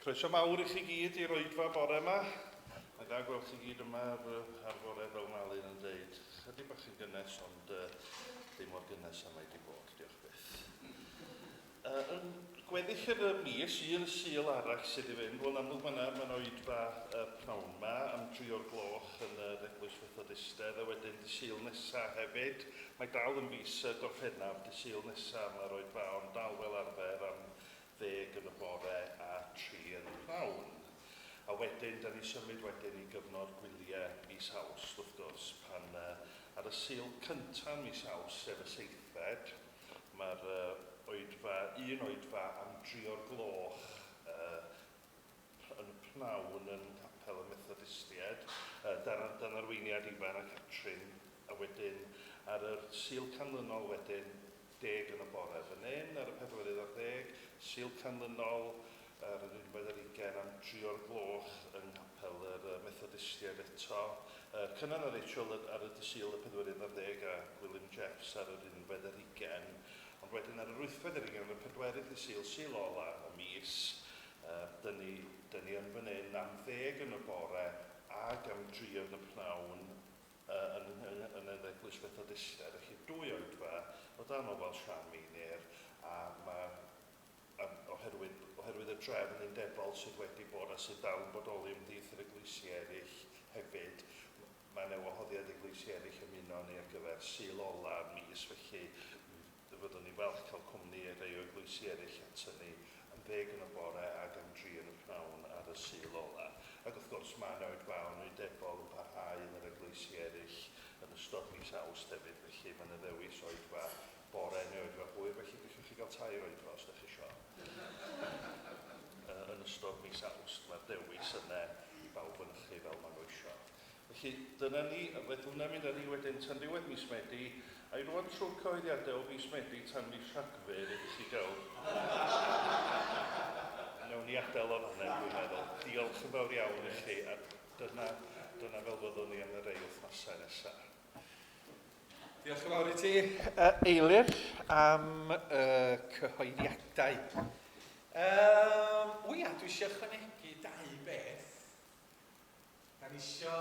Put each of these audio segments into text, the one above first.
Croeso mawr i chi gyd i'r oedfa bore yma. Mae'n dda gweld chi gyd yma ar, ar fore fel mae Alun yn dweud. Chydig bach yn gynnes, ond uh, ddim mor gynnes a mae wedi bod, diolch byth. Uh, yn gweddill yr mis, un Sul arall sydd i fynd, wel, yn amlwg mae yna ma oedfa uh, pnawn yma am dri o'r gloch yn yr Eglwys Fethodistedd, a wedyn dy Sul nesaf hefyd. Mae dal yn fis uh, Gorffennaf, dy Sul nesaf mae'r oedfa ond dal fel arfer am ddeg yn y bore a tri yn y pnawn. A wedyn, da ni'n symud wedyn i gyfnod gwyliau mis Awst, wrth gwrs, pan uh, ar y Sul cyntaf mis Awst, sef y seithfed, mae'r uh, oedfa, un oedfa am dri o'r gloch uh, yn y pnawn yn Nghapel y Methodistiaid, uh, dan, dan arweiniad Ifan a Catrin, a wedyn ar yr Sul canlynol wedyn, deg yn y bore fan hyn, ar y pedwerydd ar ddeg, Sul canlynol ar yr unfed ar ugain am dri o'r gloch yng Nghapel yr Methodistiaid eto. Cynan a Rachel ar y dydd Sul y pedwerydd ar ddeg a Gwilym Jeffs ar yr unfed ar ugain. Ond wedyn ar yr wythfed ar ugain, ar y pedwerydd dydd Sul, Sul ola y mis, dyn ni, dyn ni yn fan hyn am ddeg yn y bore ag am dri yn y pnawn yn, yn, yn yr Eglwys Fethodistaidd, felly dwy oedfa o dan ofal Sian Meinir, a mae oherwydd, oherwydd y drefn undebol sydd wedi bod a sydd dal yn bodoli ymhlith yr eglwysi eraill hefyd, mae yna wahoddiad eglwysi eraill ymuno ni ar gyfer Sul ola'r mis, felly Fyddwn ni'n falch cael cwmni rhai o eglwysi eraill ato ni am ddeg yn y bore ag am dri yn y pnawn ar y Sul ola. Ac wrth gwrs mae 'na oedfaon undebol yn parhau yn yr eglwysi eraill yn ystod mis Awst hefyd felly mae 'na ddewis oedfa bore neu oedfa hwyr felly gallwch chi gael tair oedfa os 'da chi isio yn ystod mis Awst. Mae'r dewis yna i bawb fynychu fel maen nhw isio. Felly, dyna ni, a fydd hwnna'n mynd â ni wedyn tan ddiwedd mis Medi, a i rwan trwy'r cyhoeddiadau o fis Medi tan mis Rhagfyr i chi gael... Wnawn ni adael o fan'na, dwi'n meddwl. Diolch yn fawr iawn i chi, a dyna, dyna fel fyddwn ni am y rhai wythnosau nesaf. Diolch yn fawr i ti, Eilir, am y cyhoeddiadau. Um, o ia, dwi eisiau ychwanegu dau beth. Da ni isio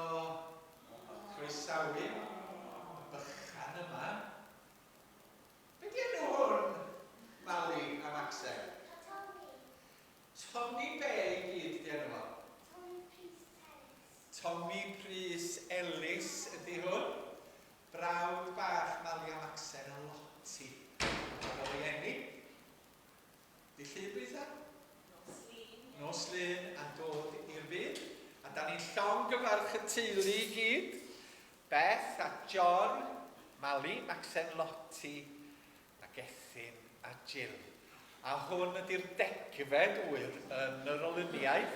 croesawu y bychan yma. Be di enw hwn, Mali a Maxen? Tommy. Tommy be i gyd di enw fo? Tommy Prys Ellis. Tommy Prys Ellis ydi hwn. Brawd bach Mali a Maxen a Lottie. Gafodd ei eni. Dydd Llun dwytha? Nos Lun. Nos Lun a dod i'r byd. A da ni'n llongyfarch y teulu i gyd. Beth a John, Mali, Maxen, Lottie a Gethin a Jill. A hwn ydy'r degfed ŵyr yn yr olyniaeth.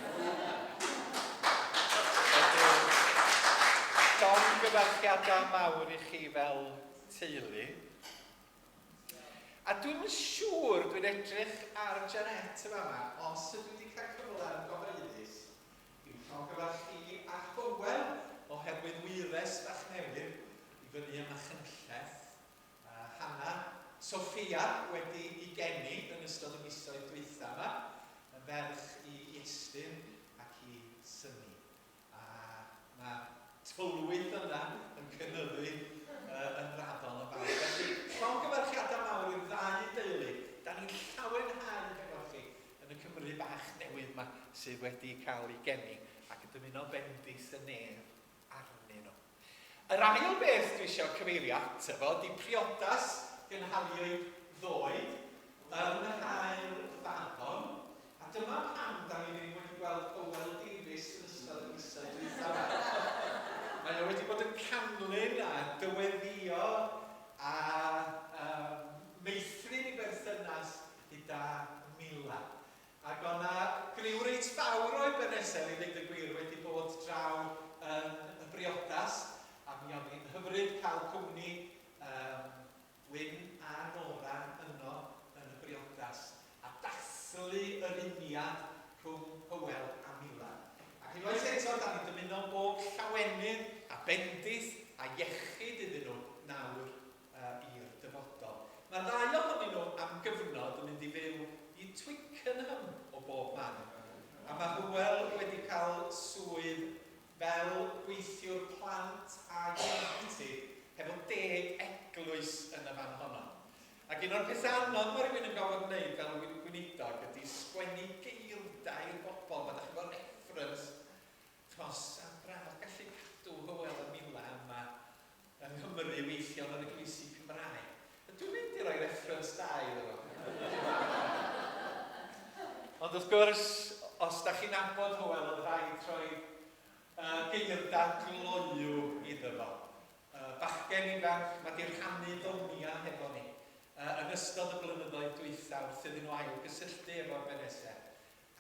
Felly, llongyfarchiadau mawr i chi fel teulu. A dwi'm yn siŵr, dwi'n edrych ar Janet yn fama, os ydw i wedi cael cyfle yn gyhoeddus i'w llongyfarch hi a Hywel oherwydd wyres fach newydd i fyny ym Machynlleth, a Hannah Sophia wedi i geni yn ystod y misoedd dwytha yma, yn ferch i Iestyn ac i Sunny. A mae'r tylwyth yna yn cynyddu yn raddol yn fawr. Felly, llongyfarchiadau mawr i'r ddau deulu. Da ni'n llawenhau hefo chi yn y Cymru bach newydd yma sydd wedi cael ei geni ac yn dymuno bendith y nef arnyn nhw. Yr ail beth dwi eisiau cyfeirio ato fo ydy priodas gynhaliwyd ddoe yng Nghaer Faddon, a dyma pam da ni ddim wedi gweld Hywel Davies yn ystod y misoedd dwytha 'ma. Mae o wedi bod yn canlyn a dyweddïo a um, meithrin ei berthynas gyda Mila. Ac o' 'na griw reit fawr o Ebenezer i ddeud y gwir wedi bod draw yn y briodas, a mi o'dd hi'n hyfryd cael cwmni yym Wyn a Nora yno yn y briodas, a dathlu yr uniad rhwng Hywel a Mila. Ac unwaith eto, 'dan ni'n dymuno bob llawenydd a bendith a iechyd iddyn nhw nawr i'r dyfodol. Mae'r ddau ohonyn nhw am gyfnod yn mynd i fyw i Twickenham o bob man. A mae fel gweithiwr plant a ieuenctid hefo deg eglwys yn y fan honno. Ac un o'r pethau anodd mae rhywun yn gorfod gwneud fel gweinidog ydy sgwennu geirda i'r bobl, ma' 'da chi fo reference. Ch'mo', sa'n braf gallu cadw Hywel a Mila yma yng Nghymru i weithio yn yr eglwysi Cymraeg. Dwi'n mynd i roi reference da iddo fo. Ond wrth gwrs, os da chi'n nabod Hywel, oedd rhaid rhoi geirda gloyw iddo fo. Bachgen ifanc, mae di rhannu ddonia hefo ni yn ystod y blynyddoedd dwytha wrth iddyn nhw ailgysylltu efo Ebenezer,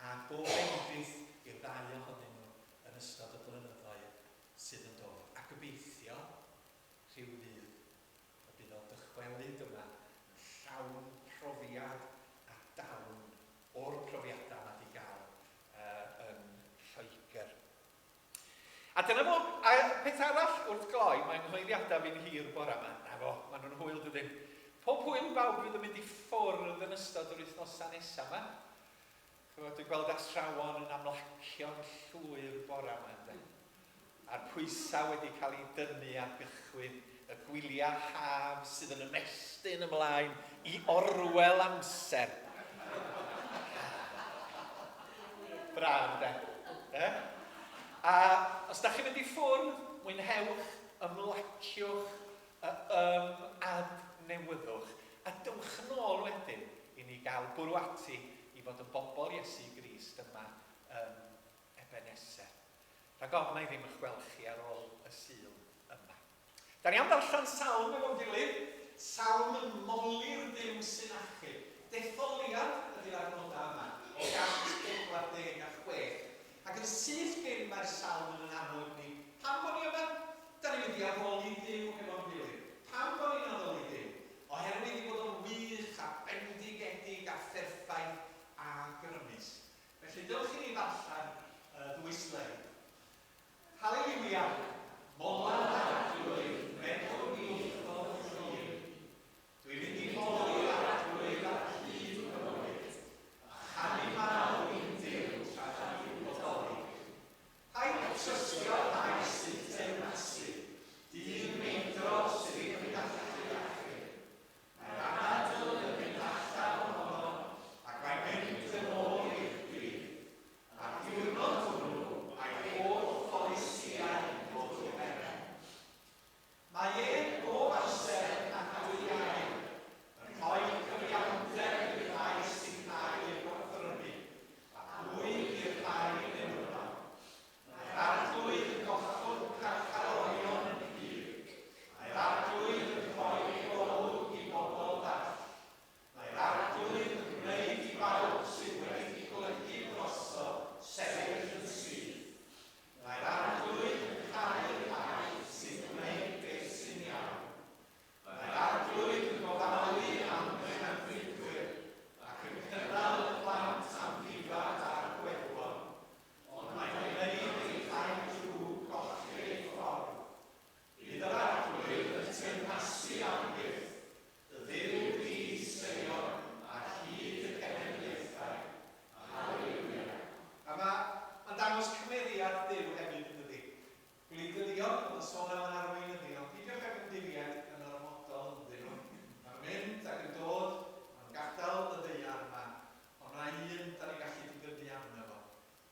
a bob bendith i'r ddau ohonyn nhw yn ystod y blynyddoedd sydd yn dod, a gobeithio rhyw ddydd y bydd o'n dychwelyd yma yn llawn profiad a dawn o'r profiadau mae 'di gael yn Lloegr. A dyna fo, a peth arall wrth gloi, mae nghyhoeddiadau fi'n hir bore yma, na fo, maen nhw'n hwyl dydyn. Pob hwyl i bawb fydd yn mynd i ffwrdd yn ystod yr wythnosau nesaf yma. Ch'mod, dwi'n gweld athrawon yn amlacio'n llwyr bore yma, ynde? A'r pwysau wedi cael ei dynnu ar gychwyn y gwyliau haf sydd yn ymestyn ymlaen i orwel amser. Braf, de? Eh? A os da chi'n mynd i ffwrdd, mwynhewch, ymlaciwch, adnewyddwch, a dewch yn ôl wedyn i ni gael bwrw ati i fod yn bobl Iesu Grist yma yn Ebeneser. Rhag ofn na i ddim eich gweld chi ar ôl y Sul yma. Da ni am ddarllen salm efo'n gilydd, salm yn moli'r Duw sy'n achub. Detholiad ydy'r adnodau yma o 146, ac yn syth bin mae'r salm yn yn annog ni. Pam bod ni yma? Da ni'n mynd i addoli Duw hefo'n gilydd. Pam bod ni'n addoli Duw? Oherwydd ei fod o'n wych a bendigedig a pherffaith a grymus. Felly dewch i ni ddarllen y ddwy sleid. Haleliwia! Mola'r Arglwydd, meddwl mi wrtho fy hun. Dwi'n mynd i moli'r Arglwydd ar hyd fy mywyd, a chanu mawl i'n Duw tra dwi'n bodoli. Paid trystio rhai sy'n teyrnasu, dyn meidrol sydd ddim yn gallu achub. Mae'r anadl yn mynd allan ohono, ac mae'n mynd yn ôl i'r pridd. A'r diwrnod hwnnw, mae holl bolisïau yn dod i ben. Mae e bob amser yn cadw ei air, yn rhoi cyfiawnder i'r rhai sy'n cael eu gorthrymu, a bwyd i'r rhai newyddon. Mae'r Arglwydd yn gollwng carcharorion yn hir. Mae'r Arglwydd yn rhoi golwg i bobl ddall. Mae'r Arglwydd yn gwneud i bawb sydd wedi plygu drosto sefyll yn syth. Mae'r Arglwydd yn caru'r rhai sy'n gwneud beth sy'n iawn. Mae'r Arglwydd yn gofalu am fewnfudwyr, ac yn cynnal y plant amddifad a'r gweddwon, ond mae'n gwneud i'r rhai drwg golli eu ffordd. Bydd yr Arglwydd yn teyrnasu am byth, dy Dduw di, Seion, ar hyd y cenedlaethau. Haleliwia. A mae, mae'n dangos cymeriad Duw hefyd, yn dydi? Gwleidyddion, oedd yn sôn am yr arweinyddion, peidiwch ag ymddiried yn ormodol ynddyn nhw. Maen nhw'n mynd ac yn dod, maen nhw'n gadael y ddaear yma, ond mae un da ni'n gallu dibynnu arno fo,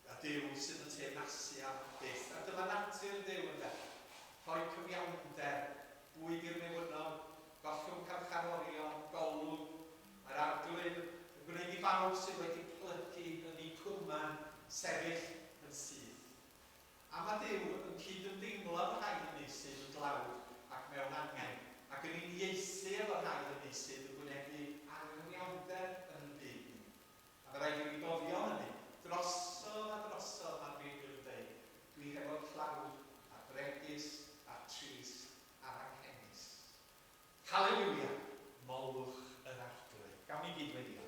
A Duw sydd yn teyrnasu am byth. A dyma natur Duw, ynde? Rhoi cyfiawnder, bwyd i'r newynog, gollwng carcharorion, golwg. Mae'r Arglwydd yn gwneud i bawb sydd wedi plygu yn eu cwman sefyll yn syth. A mae Duw yn cyd-ymdeimlo â'r rhai hynny sydd yn dlawd ac mewn angen, ac yn uniaethu efo'r rhai hynny sydd yn wynebu anghyfiawnder yn ein byd ni. A ma' raid i mi gofio hynny. Drosodd a drosodd ma'r Beibl yn deud, dwi hefo'r tlawd, a'r bregus, a'r trist, a'r anghenus. Haleliwia! Molwch yr Arglwydd. Gawn ni gyd weddïo.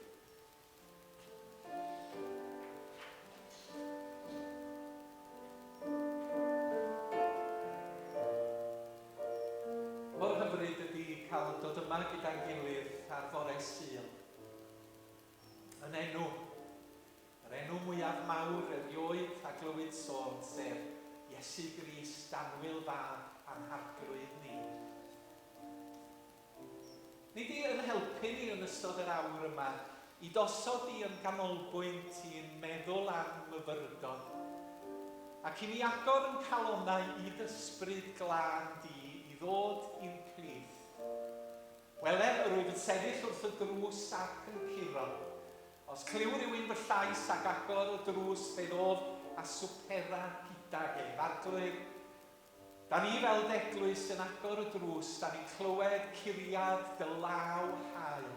Mor hyfryd ydi cael dod yma gyda'n gilydd ar fore Sul. Yn enw, yr enw mwyaf mawr erioed a glywyd sôn, sef Iesu Grist, annwyl Fab a'n Harglwydd ni. Nid i yn helpu ni yn ystod yr awr yma i d'osod di yn ganolbwynt i'n meddwl a'n myfyrdod, ac i ni agor yn calonnau i d'Ysbryd Glân di i ddod i'n plith. Wele, yr wyf yn sefyll wrth y drws ac yn curo. Os clyw rhywun fy llais ac agor y drws, fe ddof a swpera gydag ef. Arglwydd, da ni fel d'eglwys yn agor y drws, da ni'n clywed curiad dy law hael.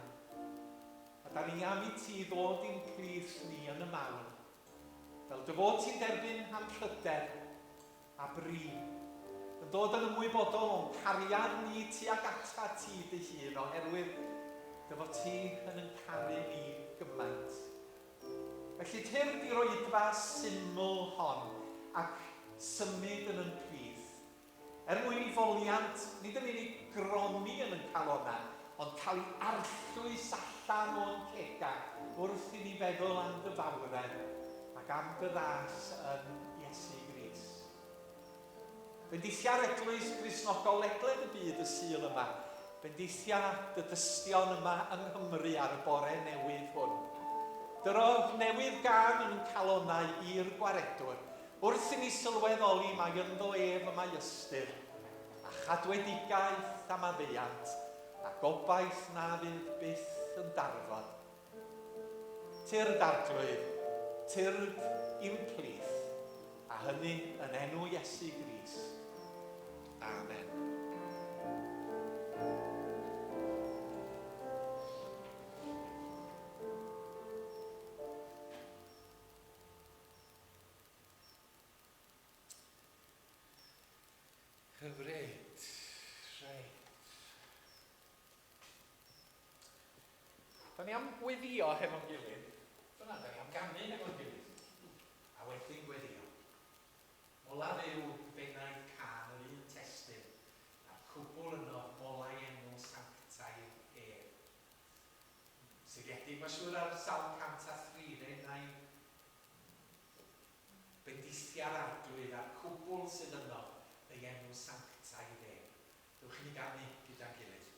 A da ni am i ti ddod i'n plith ni yn y mawl, fel dy fod ti'n derbyn anrhydedd a bri, yn dod yn ymwybodol o'n cariad ni tuag atat ti dy hun, oherwydd dy fod ti yn yn caru ni gymaint. Felly tyrd i'r oedfa syml hon ac symud yn yn plith. Er mwyn i foliant nid yn unig gronni yn yn calonnau, ond cael ei arllwys allan o'n cegau wrth i ni feddwl am dy fawredd ac am dy ras yn Iesu Grist. Bendithia'r Eglwys Gristnogol ledled y byd y Sul yma. Bendithia dy dystion yma yng Nghymru ar y bore newydd hwn. Dyro newydd gân yn ein calonnau i'r Gwaredwr, wrth i ni sylweddoli mai ynddo ef y mae ystyr, a chadwedigaeth a maddeuant, a gobaith na fydd byth yn darfod. Tyrd, Arglwydd, tyrd i'm plith, a hynny yn enw Iesu Grist. Amen. Hyfryd. Reit. Da ni am gweddio hefo'n gilydd. Dyna, da ni am ganu hefo'n gilydd. A wedyn gweddio. Mola Dduw bennaeth cân yr un testun, a'r cwbl yno mola ei enw sanctaidd ef. Seiliedig, mae'n siŵr, ar Salm 103, de, na'i bendithia'r Arglwydd a'r cwbl sydd yno, ei enw sanctaidd ef. Dewch i ni ganu gyda'n gilydd.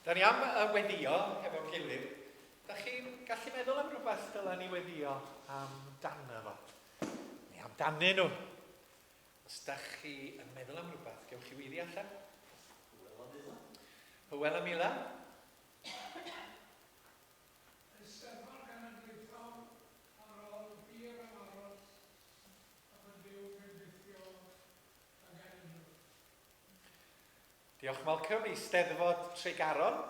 Da ni am weddio hefo'n gilydd. Da chi'n gallu meddwl am rhywbeth dylen ni weddio amdano fo? Neu amdanyn nhw? Os da chi yn meddwl am rhywbeth, gewch chi weiddi allan. Hywel a Mila. Hywel a Mila. Eisteddfod Genedlaethol ar ôl hir ymaros a bod Duw'n bendithio y genedl. Diolch Malcolm, Eisteddfod Tregaron.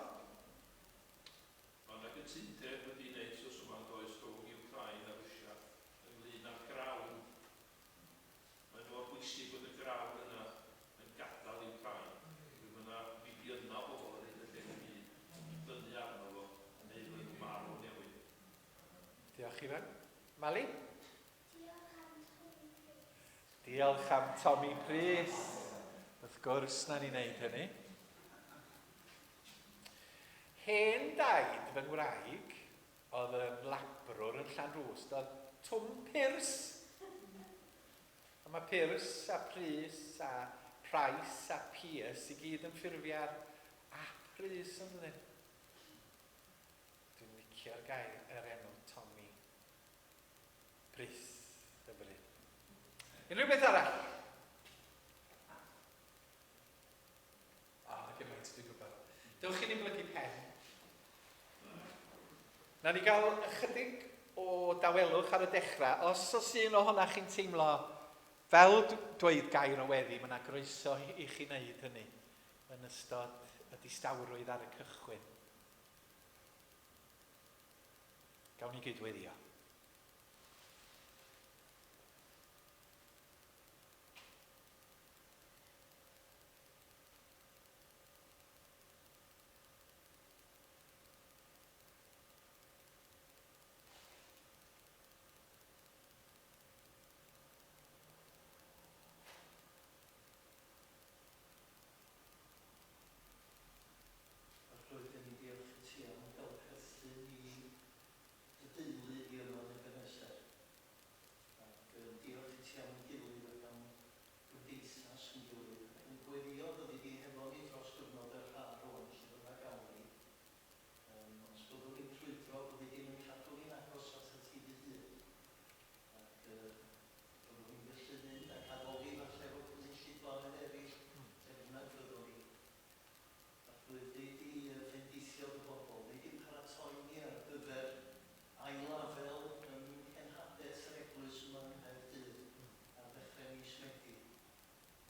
Mae 'na gytundeb wedi ei wneud wsos yma yn does rhwng Iwcrain a Rwsia ynglyn â'r grawn. Mae mor bwysig bod y grawn yna yn gadael Iwcrain oherwydd mae 'na filiynau o bobl ar hyd a lled y byd yn dibynnu arno fo neu fydden nhw'n marw o newyn. Diolch Ifan. Mali? Diolch am Tommy Prys. Diolch am Tommy Prys. Wrth gwrs na ni'n neud hynny. Hen daid fy ngwraig oedd yn labrwr yn Llanrwst oedd Twm Pyrs. A mae Pyrs a Prys a Price a Pierce i gyd yn ffurfiau ar a Prys yn dydyn? Dwi'n licio'r gair, yr enw Tommy Prys, hyfryd. Unrhyw beth arall? O, gymaint dwi'n gwybod. Dewch i ni blygu pen. Na ni gael ychydig o dawelwch ar y dechrau. Os oes un ohonoch chi'n teimlo fel dweud gair o weddi, mae yna groeso i chi wneud hynny yn ystod y distawrwydd ar y cychwyn. Gawn ni gydweddio. Arglwydd, dan ni'n diolch i ti am gael perthyn i dy deulu di yma yn Ebeneser. Ac yn diolch i ti am ein gilydd ac am gymdeithas yn gilydd. Ac yn gweddïo fyddi di hefo ni dros gyfnod yr haf rwan, lle bynnag awn ni. Um, os byddwn ni'n crwydro, byddi di'n yn cadw ni'n agos atat ti dy hun. Ac uh, byddwn ni'n gallu mynd ac addoli falle efo cynulleidfaoedd eraill, lle bynnag fyddwn ni. Arglwydd, wnei di fendithio dy bobl, wnei di paratoi ni ar gyfer ail-afael ym nghenhadaeth yr eglwys yma yng Nghaerdydd ar ddechrau mis Medi.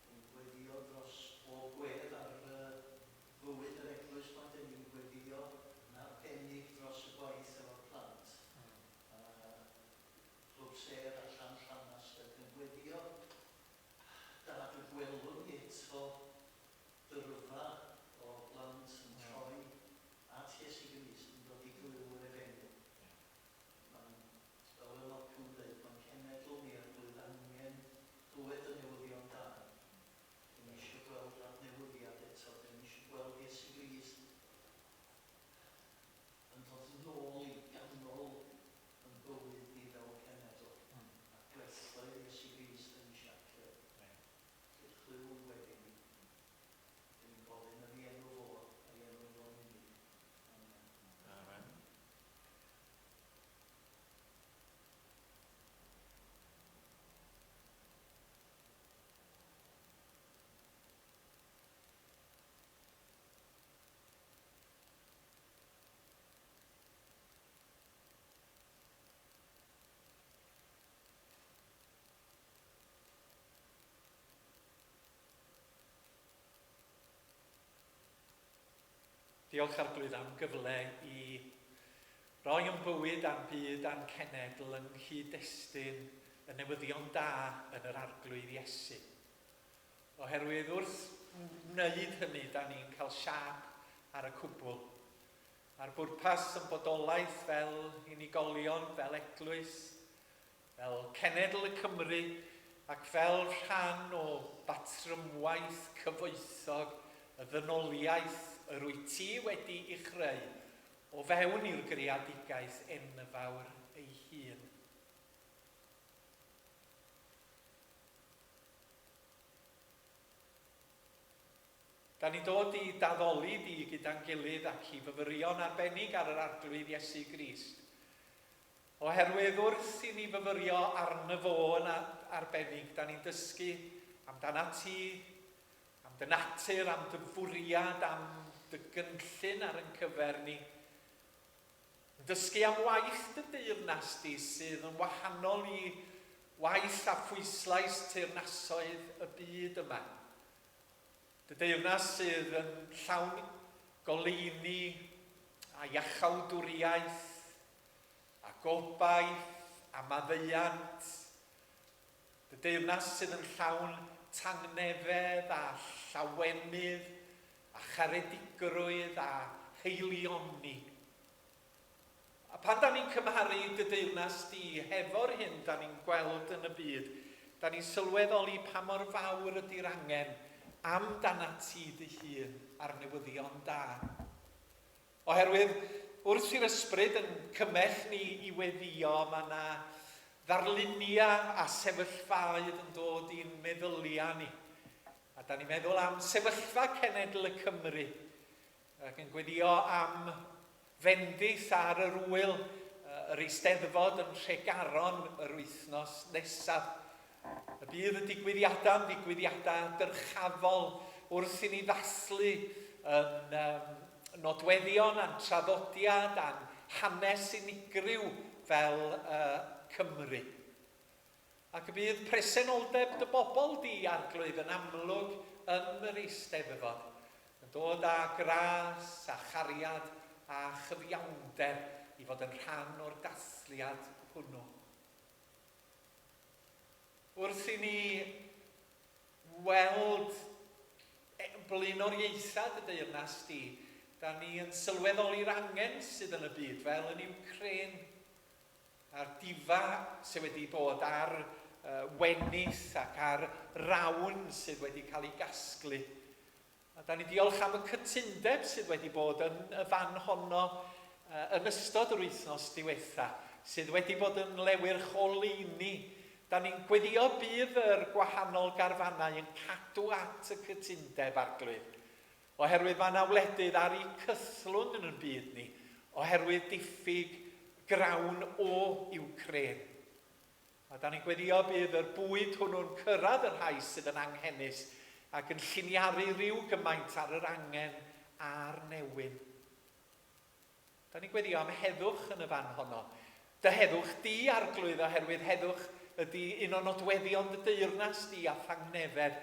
Dyn ni'n gweddïo dros bob gwedd ar fywyd yr eglwys 'ma, dyn ni'n gweddïo yn arbennig dros y gwaith efo'r plant, a Clwb Sêr a Llan Llanast, ac yn gweddïo Dad y gwelwn ni eto dyrfa o blant yn troi at Iesu Grist, yn dod i glyw yr Efengyl. Mae'n, fel oedd Malcolm yn dweud, mae'n cenedl ni Arglwydd angen clywed y newyddion da. Dyn ni eisiau gweld adnewyddiad eto, dyn ni eisiau gweld Iesu Grist yn dod nôl i ganol yn bywyd ni fel cenedl. A gwerthoedd Iesu Grist dyn ni eisiau creu. Felly clyw yn gweddi ni. Dyn ni'n gofyn yn ei enw fo, a'i enw fo'n unig. Amen. Amen. Diolch Arglwydd am gyfle i roi yn bywyd a'n byd a'n cenedl yng nghyd-destun y newyddion da yn yr Arglwydd Iesu. Oherwydd wrth wneud hynny, da ni'n cael siâp ar y cwbl. A'r bwrpas yn bodolaeth fel unigolion, fel eglwys, fel cenedl y Cymry ac fel rhan o batrymwaith cyfoethog y ddynoliaeth yr wyt ti wedi'i chreu o fewn i'r greadigaeth enfawr ei hun. Da ni'n dod i d'addoli di gyda'n gilydd ac i fyfyrio'n arbennig ar yr Arglwydd Iesu Grist. Oherwydd wrth i ni fyfyrio arno fo yn arbennig, da ni'n dysgu amdanat ti, am dy natur, am dy fwriad, am dy gynllun ar yn cyfer ni. Yn dysgu am waith dy deyrnas di sydd yn wahanol i waith a phwyslais teyrnasoedd y byd yma. Dy deyrnas sydd yn llawn goleuni a iachawdwriaeth a gobaith a maddeuant. Dy deyrnas sydd yn llawn tangnefedd a llawenydd a charedigrwydd a haelioni. A pan da ni'n cymharu dy deyrnas di hefo'r hyn da ni'n gweld yn y byd, da ni'n sylweddoli pa mor fawr ydy'r angen amdanat ti dy hun a'r newyddion da. Oherwydd wrth i'r Ysbryd yn cymell ni i weddïo, mae yna ddarluniau a sefyllfaoedd yn dod i'n meddyliau ni. A da ni'n meddwl am sefyllfa cenedl y Cymry, ac yn gweddio am fendith ar yr ŵyl yr Eisteddfod yn Nhregaron yr wythnos nesaf. Y bydd y digwyddiadau'n ddigwyddiadau dyrchafol wrth i ni ddathlu yn um, nodweddion a'n traddodiad a'n hanes unigryw fel uh, Cymru. Ac y bydd presenoldeb dy bobl di, Arglwydd, yn amlwg yn yr Eisteddfod, yn dod â gras a chariad a chyfiawnder i fod yn rhan o'r dathliad hwnnw. Wrth i ni weld blaenoriaethau dy deyrnas di, da ni yn sylweddoli'r angen sydd yn y byd, fel yn Iwcrên. A'r difa sydd wedi bod ar wenith ac ar rawn sydd wedi cael ei gasglu. A da ni diolch am y cytundeb sydd wedi bod yn y fan honno yn ystod yr wythnos diwetha, sydd wedi bod yn lewyrch o leini. Da ni'n gweddio bydd yr gwahanol garfanau yn cadw at y cytundeb, Arglwydd. Oherwydd mae yna wledydd ar eu cythlwng yn yn byd ni oherwydd diffyg grawn o Iwcrên. A da ni'n gweddio bydd yr bwyd hwnnw'n cyrraedd y rhai sydd yn anghenus ac yn lliniaru rhyw gymaint ar yr angen a'r newyn. Da ni'n gweddio am heddwch yn y fan honno. Dy heddwch di, Arglwydd, oherwydd heddwch ydy un o nodweddion dy deyrnas di a thangnefedd.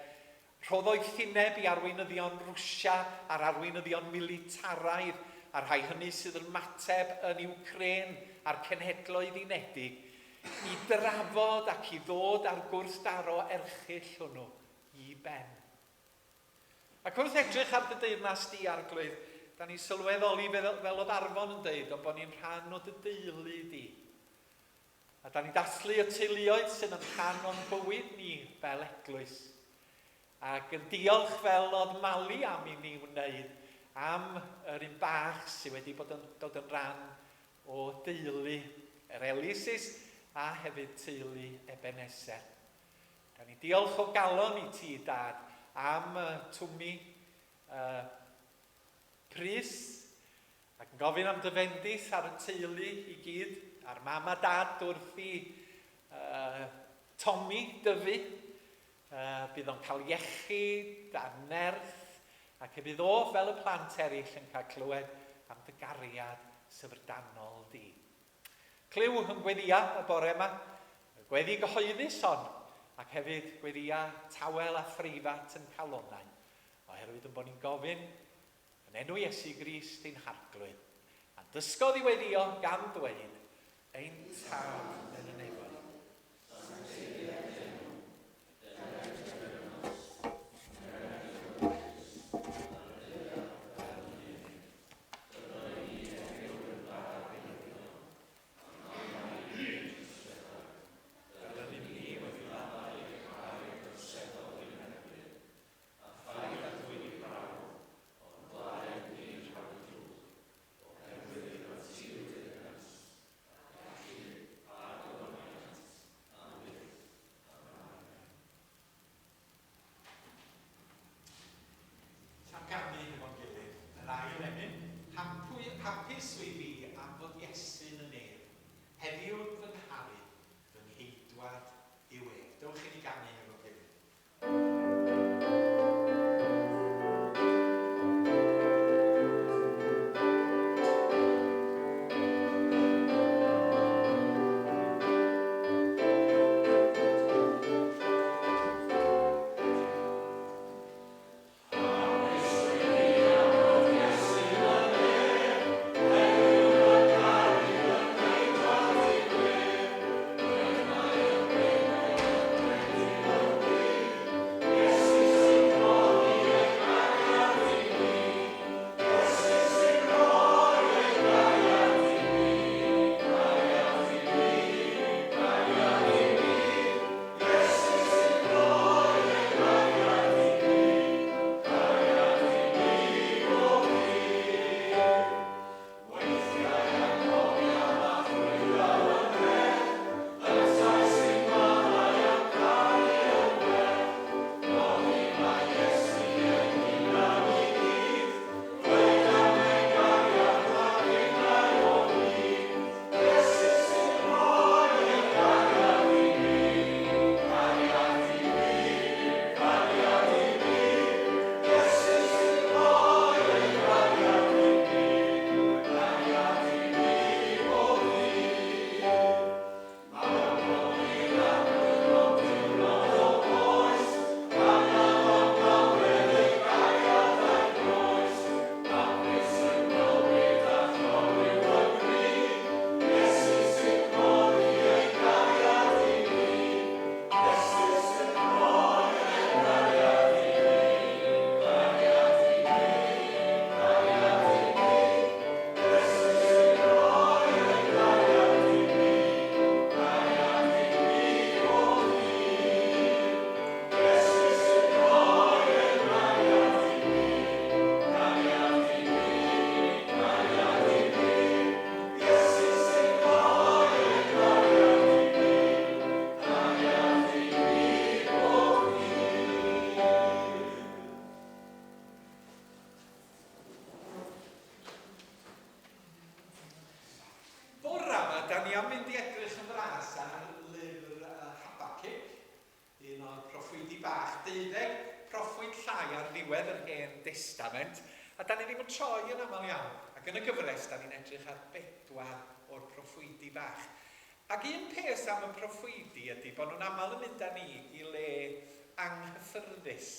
Rho ddoethineb i arweinyddion Rwsia a'r arweinyddion militaraidd a'r rhai hynny sydd yn mateb yn Iwcrên a'r Cenhedloedd Unedig i drafod ac i ddod â'r gwrthdaro erchyll hwnnw i ben. Ac wrth edrych ar dy deyrnas di, Arglwydd, da ni'n sylweddoli fel, fel oedd Arfon yn deud, ond bod ni'n rhan o dy deulu di. A da ni'n dathlu y teuluoedd sydd yn rhan o'n bywyd ni fel eglwys. Ac yn diolch fel oedd Mali am i ni wneud am yr un bach sydd wedi bod yn dod yn rhan o deulu yr Elisis a hefyd teulu Ebenezer. Da ni'n diolch o galon i ti, Dad, am y twmi uh, Prys, ac yn gofyn am dy fendith ar y teulu i gyd, a'r mam a dad wrth i uh, Tommy dyfu. Bydd o'n cael iechyd a nerth, ac y bydd o, fel y plant eraill, yn cael clywed am dy gariad syfrdanol di. Clyw yn gweddia y bore yma, y gweddi gyhoeddus hon, ac hefyd gweddia tawel a phreifat yn calonnau, oherwydd yn bod ni'n gofyn yn enw Iesu Grist ein Harglwydd, a'n dysgodd i weddio gan ddweud, Ein Tad yn y nefoedd. Hapwy, hapus wyf fi am fod Iesu'n y nef. Heddiw'n fy ngharu, fy ngheidwad yw ef. Dewch i ni ganu hefo gilydd. Bora yma, da ni am fynd i edrych yn fras ar lyfr Habacuc, un o'r proffwydi bach, deuddeg proffwyd llai ar ddiwedd yr Hen Destament, a da ni ddim yn troi yn aml iawn, ac yn y gyfres da ni'n edrych ar bedwar o'r proffwydi bach. Ac un peth am y proffwydi ydy bod nhw'n aml yn mynd â ni i le anghyffyrddus.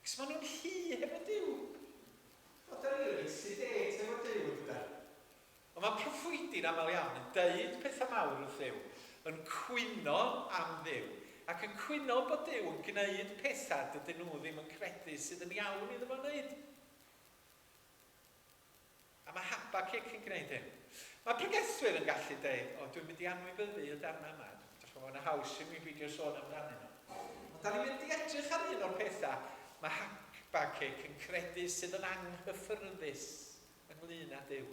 Ac maen nhw'n hy hefo Duw. O, da ni reit sedate efo Duw, dydan? Ond mae proffwydi'n aml iawn yn deud pethau mawr wrth Dduw, yn cwyno am Dduw, ac yn cwyno bod Duw yn gwneud pethau dydyn nhw ddim yn credu sydd yn iawn iddo fo wneud. A mae Habacuc yn gwneud hyn. Mae pregethwyr yn gallu deud, o, dwi'n mynd i anwybyddu y darnau yma. Dych chi'n gwybod, haws i mi beidio sôn amdanyn nhw. Ond da ni'n mynd i edrych ar un o'r pethau mae Habacuc yn credu sydd yn anghyffyrddus ynglyn â Duw.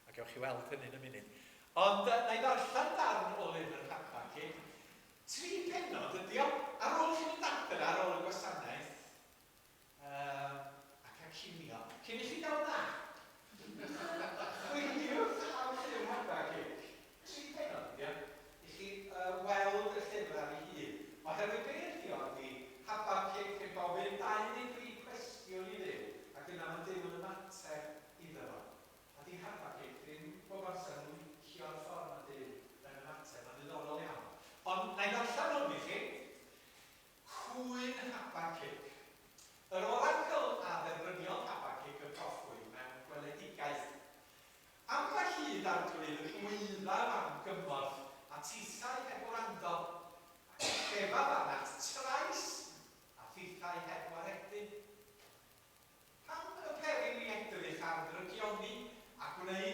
A gewch chi weld hynny yn y munud. Ond na i ddarllen darn o lyfr Habacuc. Tri pennod ydi o. Ar ôl chi fynd adra ar ôl y gwasanaeth, um, a cael cinio, cyn i chi gael nap, chwiliwch am llyfr Habacuc. Tri pennod ydi o, i chi weld y llyfr ar ei hun. Oherwydd be ydi o ydi Habacuc yn gofyn dau neu dri cwestiwn i Dduw, ac yna mae Duw yn ymateb iddo fo. A di Habacuc ddim bob amser yn licio'r ffordd mae Duw yn ymateb. Mae'n ddiddorol iawn. Ond na i ddarllen hwn i chi. Cwyn Habacuc. Yr oracl a dderbyniodd Habacuc y proffwyd mewn gweledigaeth. Am ba hyd, Arglwydd, y gwyddaf am gymorth, a tithau heb wrando, ac y llefaf arnat trais, a thithau heb waredu? Pam y pery mi edrych ar ddrygioni, a gwneud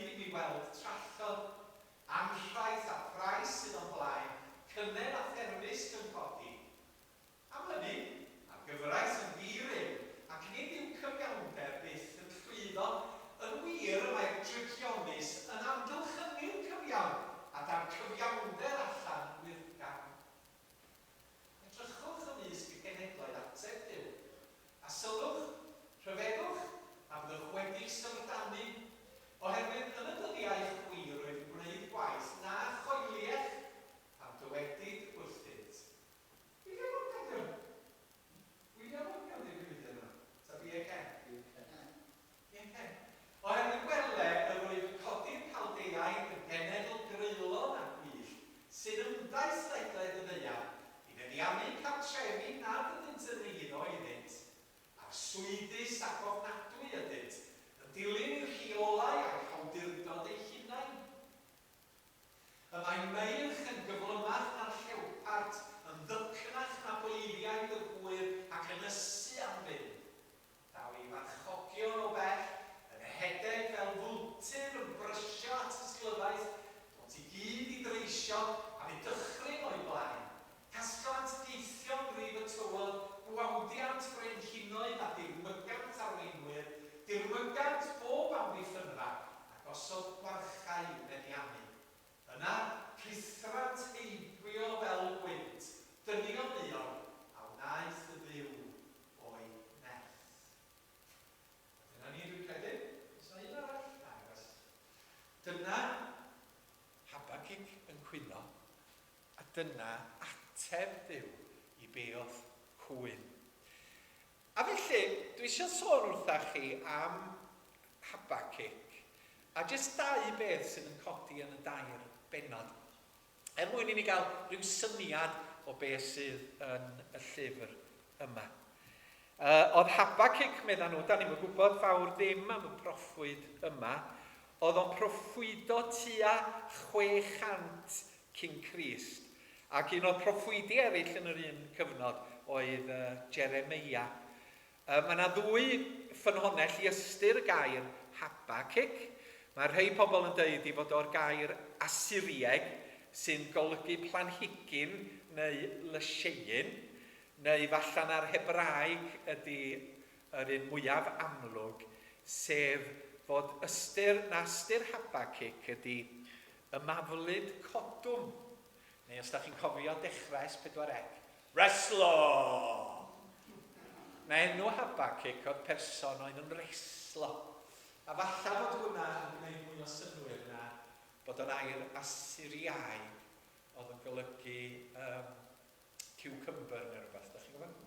Dyna ateb Duw i be oedd cwyn. A felly, dwi eisiau sôn wrtha chi am Habacuc, a jyst dau beth sydd yn codi yn y dair bennod, er mwyn i ni gael rhyw syniad o beth sydd yn y llyfr yma. Uh, oedd Habacuc, medda nhw, da ni'n gwybod fawr ddim am y proffwyd yma, oedd o'n proffwydo tua 600 cyn Crist, ac un o'r proffwydi eraill yn yr un cyfnod oedd Jeremeia. Mae yna ddwy ffynhonnell i ystyr y gair Habacuc. Mae rhai pobl yn dweud ei fod o'r gair Asyrieg sy'n golygu planhigyn neu lysieuyn, neu falle na'r Hebraeg ydy yr un mwyaf amlwg, sef fod ystyr, na ystyr Habacuc ydy Ymaflyd codwm, neu os da chi'n cofio dechrau S4C, Reslo! Na enw Habacuc oedd person oedd yn reslo. A falla fod hwnna yn gwneud mwy o synnwyr na bod o'n air Asyriaeg oedd yn golygu um, cucumber neu rhywbeth, da chi'n gwybod?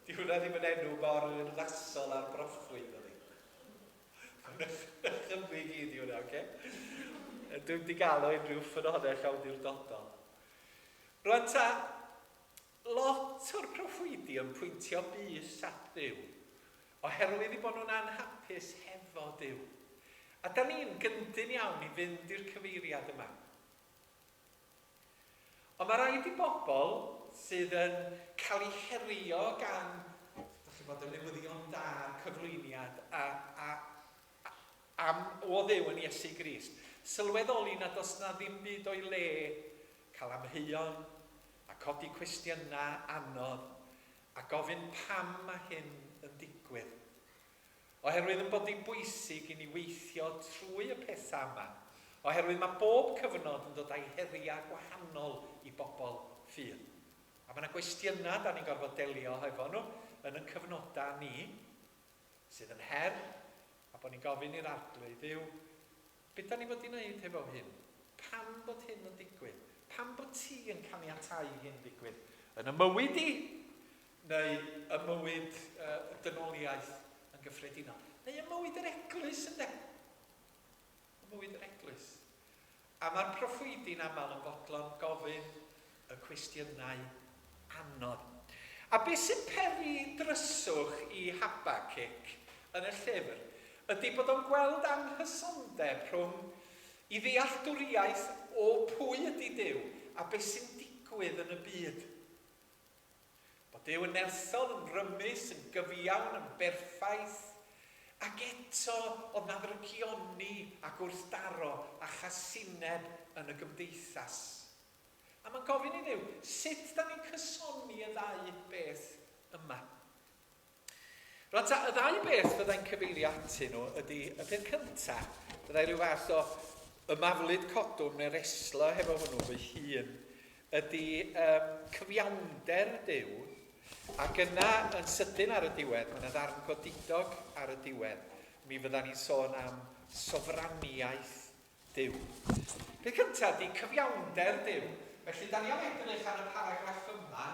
Di hwnna ddim yn enw mor urddasol ar broffwyd, ydy. Nychymyg i di hwnna, oce? Okay? Dwi'n di gael o unrhyw ffynhonnell awdurdodol. Rwan ta, lot o'r proffwydi yn pwyntio bys at Dduw, oherwydd i bod nhw'n anhapus hefo Duw. A da ni'n gyndyn iawn i fynd i'r cyfeiriad yma. Ond mae rhaid i bobl sydd yn cael eu herio gan, dach chi'n bod, y newyddion da, a'r cyflwyniad a, a, a, am o Dduw yn Iesu Grist, sylweddoli nad oes na ddim byd o'i le cael amheuon a codi cwestiynau anodd a gofyn pam mae hyn yn digwydd. Oherwydd yn bod hi'n bwysig i ni weithio trwy y pethau yma, oherwydd mae bob cyfnod yn dod â'i heriau gwahanol i bobl ffydd. A mae yna gwestiynau da ni'n gorfod delio hefo nhw yn yn cyfnodau ni, sydd yn her, a bod ni'n gofyn i'r Arglwydd Dduw, be da ni fod i wneud hefo hyn? Pam bod hyn yn digwydd? Pam bod ti yn caniatáu hyn ddigwydd? Yn y mywyd i, neu ym mywyd y dynoliaeth yn gyffredinol, neu ym mywyd yr eglwys, ynde? Ym mywyd yr eglwys. A mae'r proffwydi'n aml yn fodlon gofyn y cwestiynau anodd. A beth sy'n peri dryswch i Habacuc yn y llyfr ydy bod o'n gweld anghysondeb rhwng i ddealltwriaeth o pwy ydy Duw a beth sy'n digwydd yn y byd. Bod Duw yn nerthol, yn rymus, yn gyfiawn, yn berffaith, ac eto oedd 'na ddrygioni a gwrthdaro a chasineb yn y gymdeithas. A mae'n gofyn i Dduw, sut da ni'n cysoni y ddau beth yma? Rwan ta, y ddau beth fyddai'n cyfeirio atyn nhw ydy, y peth cynta, fyddai rhyw fath o ymaflyd codwm neu reslo hefo hwnnw fy hun, ydy um, cyfiawnder Duw, ac yna yn sydyn ar y diwedd, mae yna ddarn godidog ar y diwedd, mi fydda ni'n sôn am sofraniaeth Duw. Peth cyntaf ydy cyfiawnder Duw. Felly, da ni am edrych ar y paragraff yma.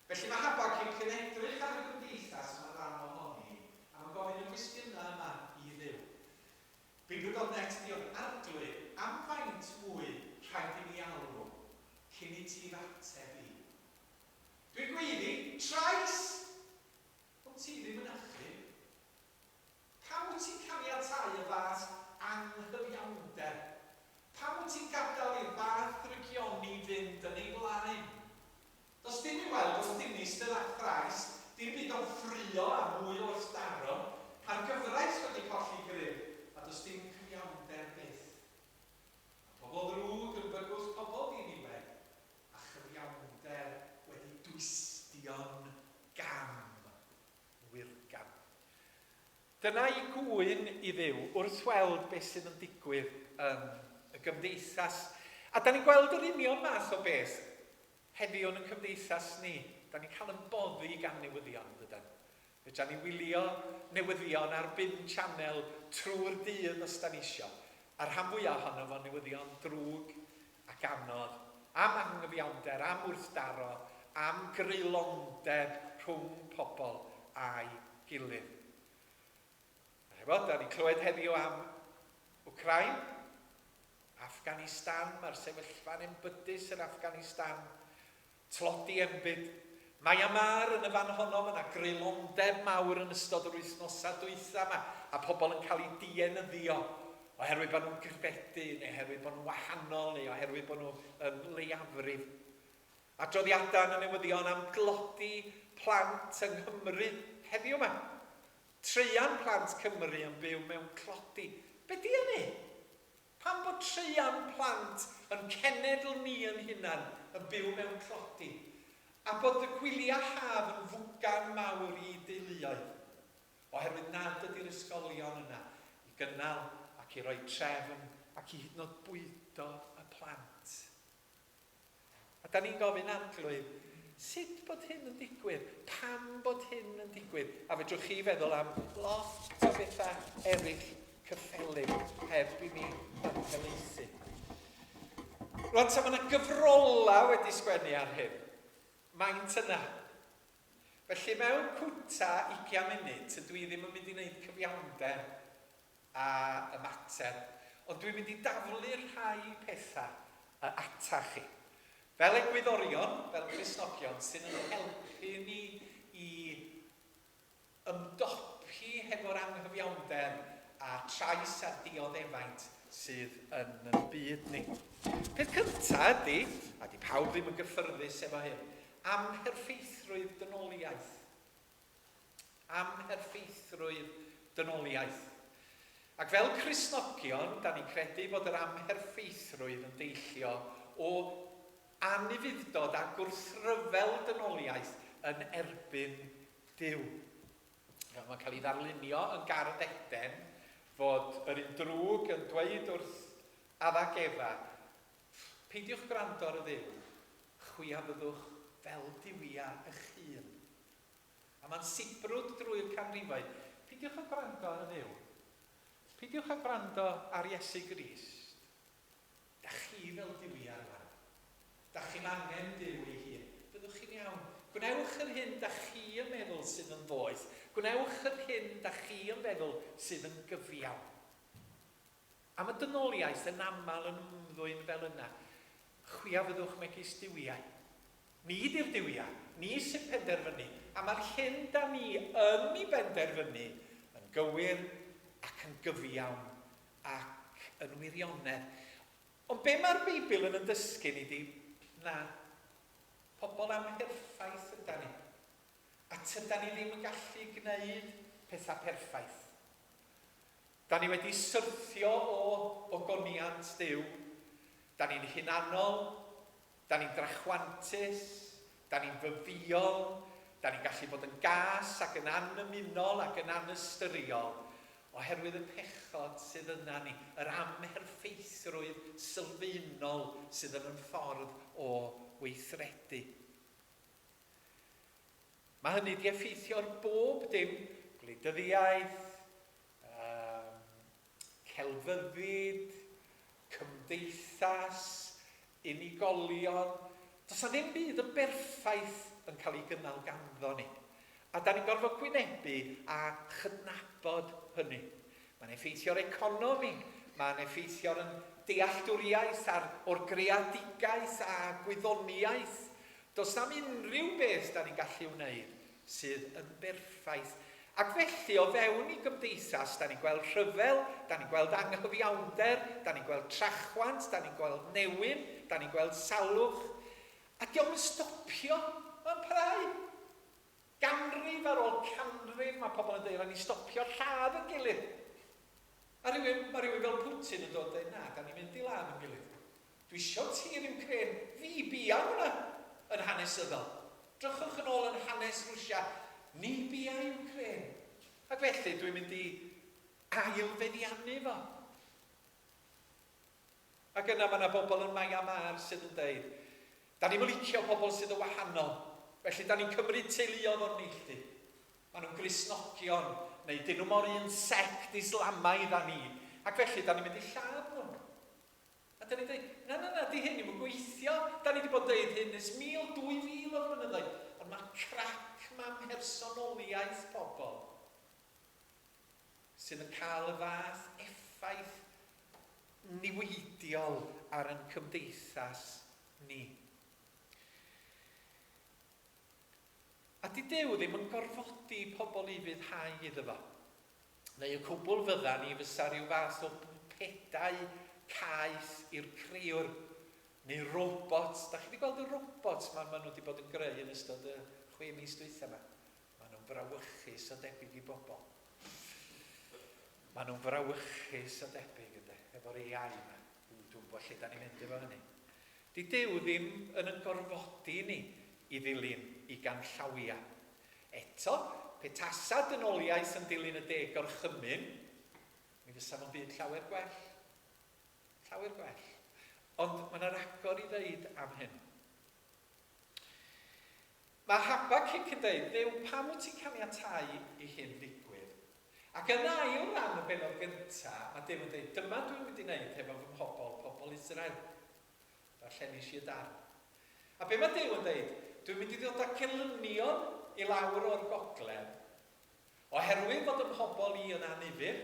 Felly mae Habacuc yn edrych ar y gymdeithas mae'n rhan ohoni, a mae'n gofyn y cwestiynau yma i Dduw. Beibl dot net ydi hwn, Arglwydd, am faint mwy rhaid i mi alw cyn i ti f'ateb i? Dwi'n gweiddi, Trais! Ond ti ddim yn achub. Pam wyt ti'n caniatáu y fath anghyfiawnder? Pam wyt ti'n gadael i'r fath ddrygioni fynd yn ei flaen? Does dim i'w weld ond dinistr a thrais, dim byd ond ffraeo a mwy o wrthdaro. Mae'r gyfraith wedi colli grym, a does dim cyfiawnder byth. Mae pobl ddrwg yn bygwth pobl diniwed, a chyfiawnder wedi dwystio'n gam. Wirgam. Dyna i gŵyn i Dduw wrth weld beth sydd yn digwydd yn y gymdeithas. A da ni'n gweld yr union math o beth heddiw yn y cymdeithas ni. Da ni'n cael yn boddi gan newyddion, dydan? Fedra ni wylio newyddion ar bum channel trwy'r dydd os da ni isio. A'r rhan fwyaf ohono fo'n newyddion drwg ac anodd. Am anghyfiawnder, am wrthdaro, am greulondeb rhwng pobl a'i gilydd. A hefyd, da ni'n clywed heddiw am Wcrain, Afghanistan, mae'r sefyllfa'n enbydus yn Afghanistan, tlodi enbyd. Myanmar yn y fan honno, mae yna greulondeb mawr yn ystod yr wythnosau dwytha yma, a pobl yn cael eu dienyddio oherwydd bod nhw'n credu, neu oherwydd bod nhw'n wahanol, neu oherwydd bod nhw yn leiafrif. Adroddiadau yn y newyddion am glodi plant yng Nghymru heddiw yma. Traean plant Cymru yn byw mewn tlodi. Be di hynny? Pam bod traean plant yn cenedl ni yn hunan yn byw mewn tlodi? A bod y gwyliau haf yn fwgan mawr i deuluoedd? Oherwydd nad ydy'r ysgolion yna i gynnal ac i roi trefn ac i hyd yn oed bwydo y plant. A da ni'n gofyn, Arglwydd, sut bod hyn yn digwydd? Pam bod hyn yn digwydd? A fedrwch chi feddwl am lot o bethau eraill cyffelyb heb i mi ymhelaethu. Rwan ta, mae yna gyfrolau wedi sgwennu ar hyn. Maent yna. Felly mewn cwta 20 munud, tydw i ddim yn mynd i wneud cyfiawnder a ymateb, ond dwi'n mynd i daflu rhai pethau ata chi. Fel egwyddorion, fel Cristnogion, sy'n yn helpu ni i ymdopi hefo'r anghyfiawnder a trais a'r dioddefaint sydd yn yn byd ni. Peth cyntaf ydy, a di pawb ddim yn gyffyrddus efo hyn, amherffeithrwydd dynoliaeth. Amherffeithrwydd dynoliaeth. Ac fel Cristnogion, da ni'n credu fod yr amherffeithrwydd yn deillio o anufudd-dod a gwrthryfel dynoliaeth yn erbyn Duw. Mae'n cael ei ddarlunio yn Gardd Eden fod yr un drwg yn dweud wrth Adda ac Efa, Peidiwch gwrando ar y Dduw, chwi a fyddwch fel duwiau eich hun. A mae'n sibrwd drwy'r canrifoedd. Peidiwch â gwrando ar y Dduw. Peidiwch â gwrando ar Iesu Grist. Da chi fel duwiau rwan. Da chi'm angen Duw ei hun. Byddwch chi'n iawn. Gwnewch yr hyn da chi yn meddwl sydd yn ddoeth. Gwnewch yr hyn da chi yn feddwl sydd yn gyfiawn. Am y dynoliaeth yn aml yn ymddwyn fel yna. Chwi a fyddwch megis duwiau. Ni di'r duwiau. Ni sy'n penderfynu. A mae'r hyn da ni yn ei benderfynu yn gywir ac yn gyfiawn ac yn wirionedd. Ond be mae'r Beibl yn yn dysgu ni di, na, pobl amherffaith yda ni. A tyda ni ddim yn gallu gwneud pethau perffaith. Da ni wedi syrthio o ogoniant Duw. Da ni'n hunanol, da ni'n drachwantus, da ni'n fyfïol, da ni'n gallu bod yn gas ac yn annymunol ac yn anystyriol oherwydd y pechod sydd yna ni, yr amherffeithrwydd sylfaenol sydd yn yn ffordd o weithredu. Mae hynny wedi effeithio ar bob dim, gwleidyddiaeth, um, celfyddyd, cymdeithas, unigolion. Does na ddim byd yn berffaith yn cael ei gynnal ganddo ni. A da ni'n gorfod gwynebu a chydnabod hynny. Mae'n effeithio'r economi, mae'n effeithio'r yn dealltwriaeth ar, o'r greadigaeth a gwyddoniaeth. Does na'm unrhyw beth da ni'n gallu wneud sydd yn berffaith. Ac felly, o fewn i gymdeithas, da ni'n gweld rhyfel, da ni'n gweld anghyfiawnder, da ni'n gweld trachwant, da ni'n gweld newyn, da ni'n gweld salwch. A dio'm yn stopio, mae'n parhau. Ganrif ar ôl canrif mae pobl yn dweud, rhaid ni stopio lladd yn gilydd. A rhywun, mae rhywun fel Putin yn dod dweud, na, da ni'n mynd i ladd yn gilydd. Dwi isio tir Ukraine, fi bia hwnna yn hanesyddol. Drychwch yn ôl yn hanes Rwsia, ni bia Ukraine. Ac felly dwi'n mynd i ailfeddiannu fo. Ac yna mae yna bobl yn Myanmar sydd yn deud, da ni'm yn licio pobl sydd yn wahanol, felly da ni'n cymryd teuluodd o'r neilltu. Maen nhw'n Gristnogion, neu dyn nhw mor un sect Islamaidd â ni, ac felly da ni'n mynd i lladd nhw. A da ni'n dweud, na, na, na, di hyn ddim yn gweithio. Da ni wedi bod yn dweud hyn ers 1000, 2000 o flynyddoedd. Ond mae crac ma mhersonoliaeth pobl sydd yn cael y fath effaith niweidiol ar ein cymdeithas ni. A 'di Duw ddim yn gorfodi pobl i ufuddhau iddo fo. Neu y cwbl fydda ni fysa rhyw fath o bwpedau caeth i'r crëwr, neu robots. Da chi wedi gweld y robots ma, ma nhw wedi bod yn greu yn ystod y chwe mis dwytha yma? Maen nhw'n frawychus o debyg i bobl. Maen nhw'n frawychus o debyg, ynde, efo'r AI yma. Ww, dwi'n gwybod lle da ni'n mynd efo hynny. Di Duw ddim yn yn gorfodi ni i ddilyn i ganllawiau. Eto, pe tasa dynoliaeth yn dilyn y Deg Gorchymyn, mi fysa fo'n byd llawer gwell. Llawer gwell. Ond mae yna ragor i ddeud am hyn. Mae Habacuc yn dweud, Dduw, pam wyt ti'n caniatáu i hyn ddigwydd? Ac yn ail ran y bennod gyntaf, mae Duw yn dweud, dyma dwi'n mynd i wneud hefo fy mhobl, pobl Israel. Darllenis i y darn. A be mae Duw yn dweud? Dwi'n mynd i ddod â gelynion i lawr o'r gogledd, Oherwydd fod 'y mhobl i yn annifyr,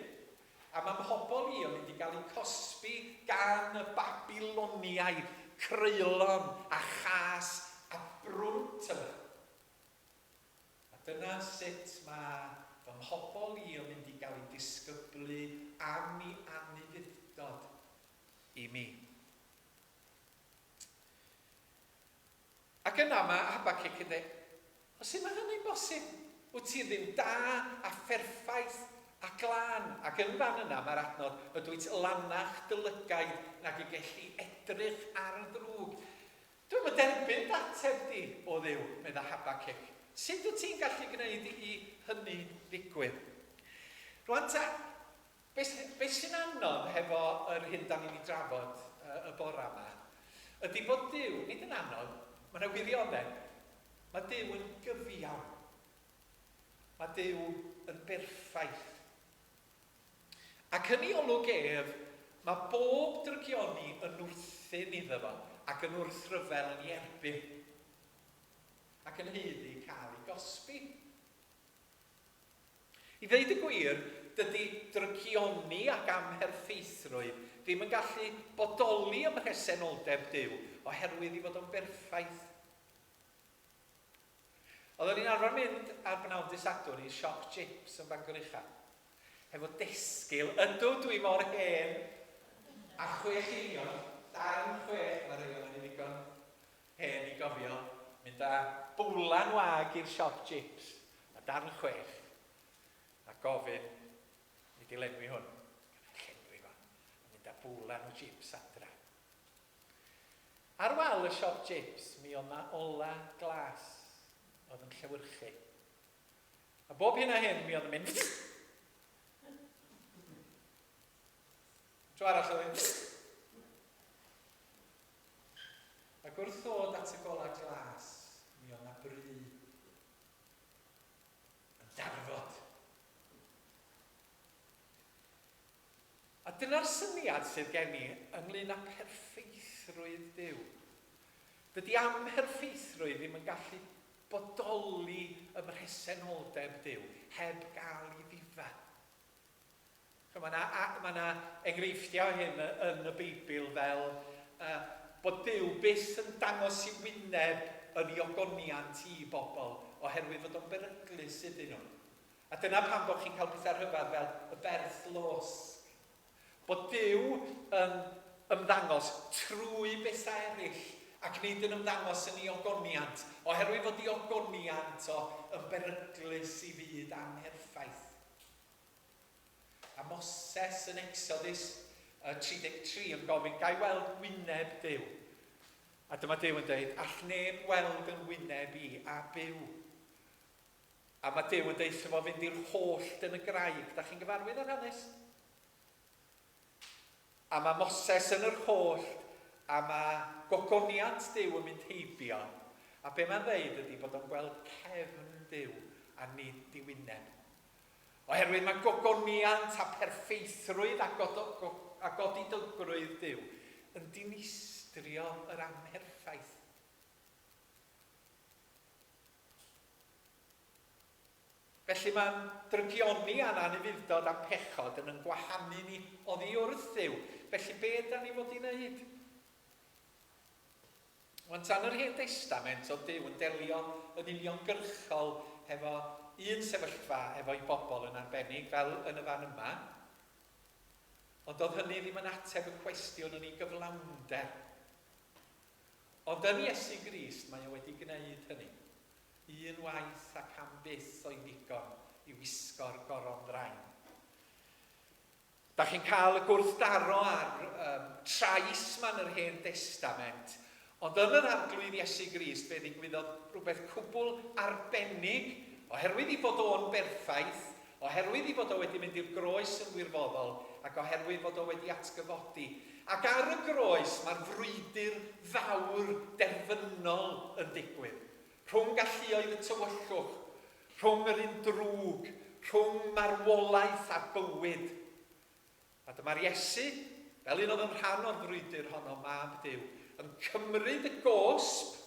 a mae 'mhobl i yn mynd i gael eu cosbi gan y Babiloniaid creulon a chas a brwnt yma. A dyna sut mae fy mhobl i yn mynd i gael eu disgyblu am i anufudd-dod i mi. Ac yna mae Habacuc yn dweud, O sut mae hynny'n bosib? Wyt ti'n Dduw da a pherffaith a glân. Ac yn fan yna mae'r adnod, Ydwyt lanach dy lygaid nag y gelli edrych ar ddrwg. Dwi'm yn derbyn dy ateb di, o Dduw, medda Habacuc. Sut wyt ti'n gallu gwneud i hynny ddigwydd? Rwan ta, Be, be sy'n anodd hefo yr hyn da ni'n ei drafod y bore yma, ydy bod Duw, nid yn anodd, mae yna wirionedd, mae Duw yn gyfiawn. Mae Duw yn berffaith. Ac yn ei olwg ef, mae bob drygioni yn wrthun iddo fo ac yn wrthryfel yn ei erbyn ac yn haeddu cael ei gosbi. I ddweud y gwir, dydy drygioni ac amherffeithrwydd ddim yn gallu bodoli ym mhresenoldeb Duw oherwydd ei fod o'n berffaith. Oeddwn i'n arfer mynd ar bnawn Dydd Sadwrn i siop chips yn Bangor Ucha, hefo desgil, ydw dwi mor hen a chwech einioes, darn chwech, mae rhai ohonon ni ddigon hen i gofio mynd â bowlan wag i'r siop chips a darn chwech a gofyn i di lenwi hwn. Llenwi fo. A mynd â bowlan o chips adra. Ar wal y siop chips mi oedd na ola glas oedd yn llewyrchu. A bob hyn a hyn mi oedd yn mynd Tro arall oedd yn Ac wrth ddod at y golau glas, mi oedd 'na bry yn darfod. A dyna'r syniad sydd gen i ynglyn â pherffeithrwydd Duw. Dydy amherffeithrwydd ddim yn gallu bodoli ym mhresenoldeb Duw heb gael ei ddifa. Mae yna, mae yna enghreifftiau o hyn yn y Beibl fel uh, bod Duw byth yn dangos i wyneb yn ei ogoniant i bobl oherwydd fod o'n beryglus iddyn nhw. A dyna pam bod chi'n cael pethau rhyfedd fel y berth losg. Bod Duw yn ymddangos trwy bethau eraill ac nid yn ymddangos yn ei ogoniant, oherwydd fod ei ogoniant o yn beryglus i fyd amherffaith. A Moses yn Exodus 33 yn gofyn, ga i weld wyneb Duw? A dyma Duw yn dweud, all neb weld yn wyneb i a byw. A mae Duw yn deutha fo fynd i'r hollt yn y graig. Da chi'n gyfarwydd â'r hanes? A mae Moses yn yr hollt, a mae gogoniant Duw yn mynd heibio. A be mae'n ddeud ydy bod o'n gweld cefn Duw a nid diwyneb. Oherwydd mae gogoniant a pherffeithrwydd a, a godidowgrwydd Duw yn dinistrio yr amherffaith. Felly mae'n drygioni a'n anufudd-dod a'n pechod yn yn gwahanu ni oddi wrth Dduw. Felly be ydan ni fod i wneud? Wan tan yr Hen Destament oedd Duw yn delio yn uniongyrchol hefo un sefyllfa efo'i bobl yn arbennig, fel yn y fan yma. Ond oedd hynny ddim yn ateb y cwestiwn yn ei gyflawnder. Ond yn Iesu Grist mae o wedi gwneud hynny. Un waith ac am byth o'i ddigon i wisgo'r goron ddrain. Da chi'n cael y gwrthdaro a'r um, trais ma yn yr Hen Destament, ond yn yr Arglwydd Iesu Grist fe ddigwyddodd rhywbeth cwbl arbennig, oherwydd i fod o'n berffaith, oherwydd i fod o wedi mynd i'r groes yn wirfoddol, ac oherwydd fod o wedi atgyfodi. Ac ar y groes mae'r frwydr fawr derfynol yn digwydd, rhwng galluoedd y tywyllwch, rhwng yr un drwg, rhwng marwolaeth a bywyd. A dyma'r Iesu, fel un oedd yn rhan o'r frwydr honno, Mab Duw, yn cymryd y gosb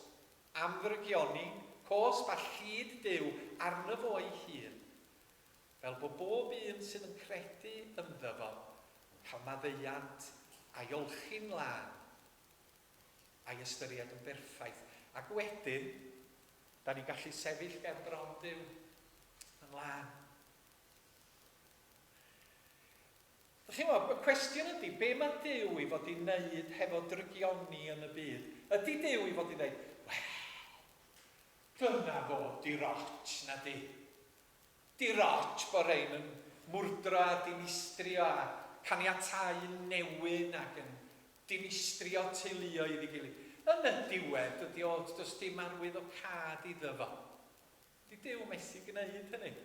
am ddrygioni, cosb a llid Duw arno fo ei hun, fel bod bob un sydd yn credu ynddo fo yn cael maddeuant a'i olchi'n lân a'i ystyried yn berffaith. Ac wedyn, da ni'n gallu sefyll ger bron Duw yn lân. Dych chi'n gwybod, y cwestiwn ydy, be mae Duw i fod i wneud hefo drygioni yn y byd? Ydy Duw i fod i ddeud, wel, dyna fo, di'r ots na di. Di'r ots bod rhein yn mwrdro a dinistrio a caniatáu newyn ac yn dinistrio teuluoedd ei gilydd. Yn y diwedd, dydy o, does dim arwyddocâd iddo fo. Di Duw methu gwneud hynny.